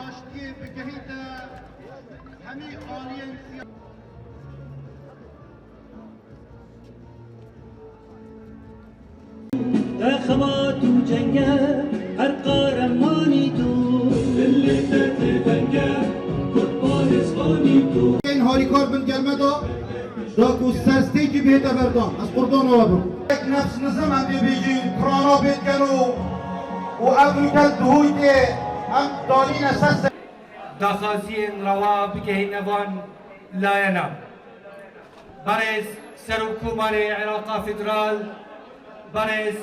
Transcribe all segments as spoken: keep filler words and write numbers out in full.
Aştiyê bigehîte hemî aliyên siya- Te xebat û cenge her qaremanî tu. Milletê te venge, Kurd parêzvanî tu. Ên harîkar bin gel me da, da ku serstêkî bihête berdan. Ez qurbana we bim. Yek nefs nizim em dê bêjîn, pirana bêt keno û ev nûke dihûytê em danîne ser ser. Daxwaziyên rewa bigehîne van layena. Berêz Serokkomarê Iraqa Federal, berêz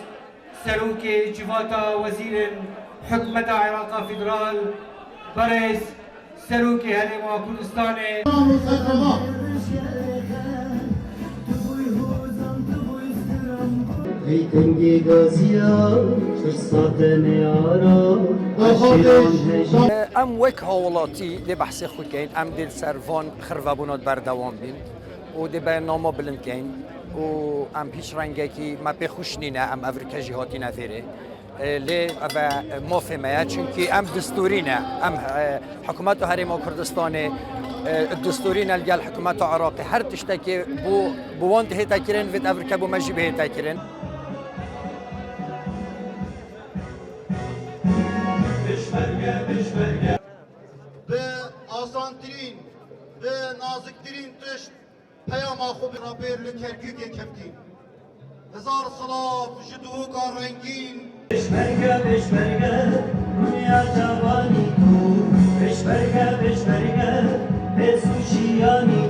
Serokê Civata Wezîrên Hikûmeta Iraqa Federal, berêz Serokê Herêma Kurdistanê. Ey tengê gaziya, tirsa te neyara, eşîran hejî. Em wek hawlatî dê behsê xwe keyin, em dê li ser van xirvebûna berdewam bin û dê bernama bilind keyin û em hiç rengekî me pê xweş nîne, em evrike jî hatine vêrê. E, lê ev e mafê me ye, çunkî em distûrî ne, em, e, hikûmeta Herêma Kurdistanê, e, distûrî ne li gel hikûmeta Iraqê. Her tiştekê bo, bo wan dihête kirin, vê evrike bo me jî bihête kirin. Bi asantirîn, bi naziktirîn tişt peyama xwe bi rapêr li Kerkûkê keftî. Hezar silav ji dihûka rengîn. Pêşmerge, pêşmerge, rûniya çavanî tu. Pêşmerge, pêşmerge, pês û şiyanî